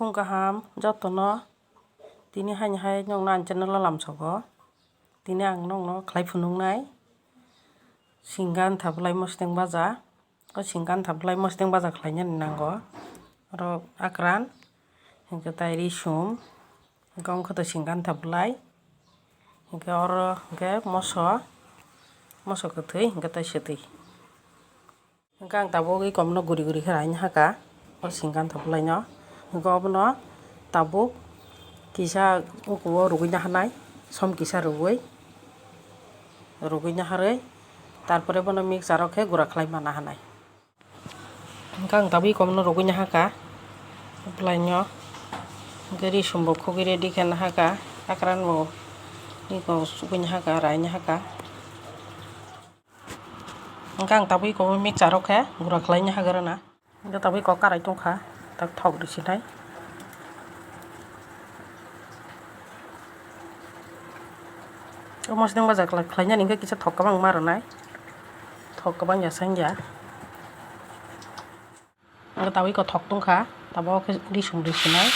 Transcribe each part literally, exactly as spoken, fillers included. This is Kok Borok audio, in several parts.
Phung kaham jotono, tini haini hai nokno ang channel o lamsogo. Tini ang nokno khlai phunuknai singantha bwlai mosdeng baja. O singantha bwlai mosdeng baja khlainani nango. Oro akran, hwnkhe tai risum, hwnkhe wngkha to singantha bwlai, hwnkhe oro hwnkhe moso, moso kwthwi, hwnkhe tai swtwi. Hwnkhe ang tabuk wi komno guri guri khe raina haka, o singantha bwlaino. Hwnkhe obono tabuk kisa ukuo rwgwi naharnai, som kisa rwgwi, rwgwi naharwi, tarpore bono mixer o khe gura khlai ma naharnai. Hwnkhe ang tabuk wi komno rwgwi nahaka, bwlaino. Hwnkhe risum bo khogwi ready khe nahaka, akran bo iko sugwi nahaka, rai nahaka. Hwnkhe ang tabuk iko mixer o khe gura khlai nahaka rwna. Hwnkhe tabuk iko karai tongkha, tak thok rwsinai. O mosdeng baja khlai, khlainani hwnkhe kisa thok kwbangma rwnai. Thok kwbang ya sangya. Hwnkhe tabuk iko thok tongkha, tabuk khe risum rwsinai.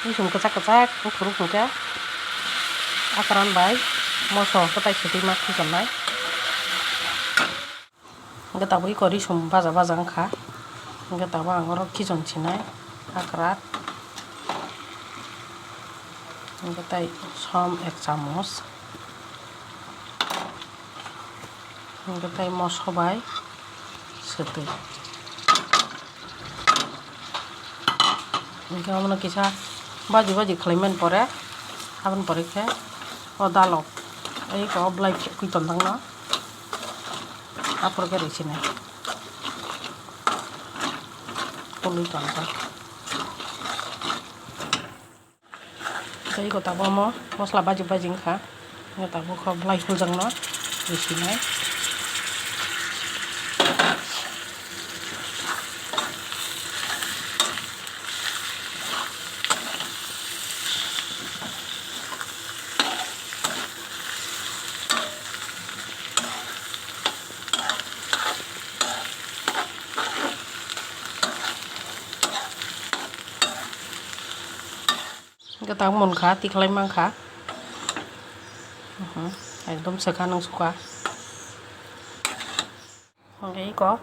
Risum kwchak kwchak wngphuru hwnkhe akran bai moso kwtai swtwi ma khichongnai. Hwnkhe tabuk iko risum baja baja wngkha. Hwnkhe tabuk ang oro khichon sinai akran. Hwnkhe tai som ek chamoch. Hwnkhe tai moso bai swtwi. Hwnkhe omono kisa baji baji khlaimani pore, aboni pore khe o dalok eko bwlai phekwi tongthangno aphuru khe rwsinai. Pului tongkha. Tei eko tabuk omo mosla baji baji wngkha. Eko tabuk kho bwlai hujakno rwsinai. Hwnkhe tabuk munkha, tikhlai mankha. Mhm, ekdom swkha nung sukha. Hwnkhe iko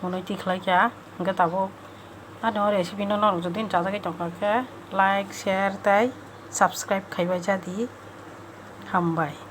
hwnwi tikhlai kha. Hwnkhe tabuk ani o recipe no norok jodi chajagwi tongkha khe like, share tei subscribe khaibai jadi. Hambai.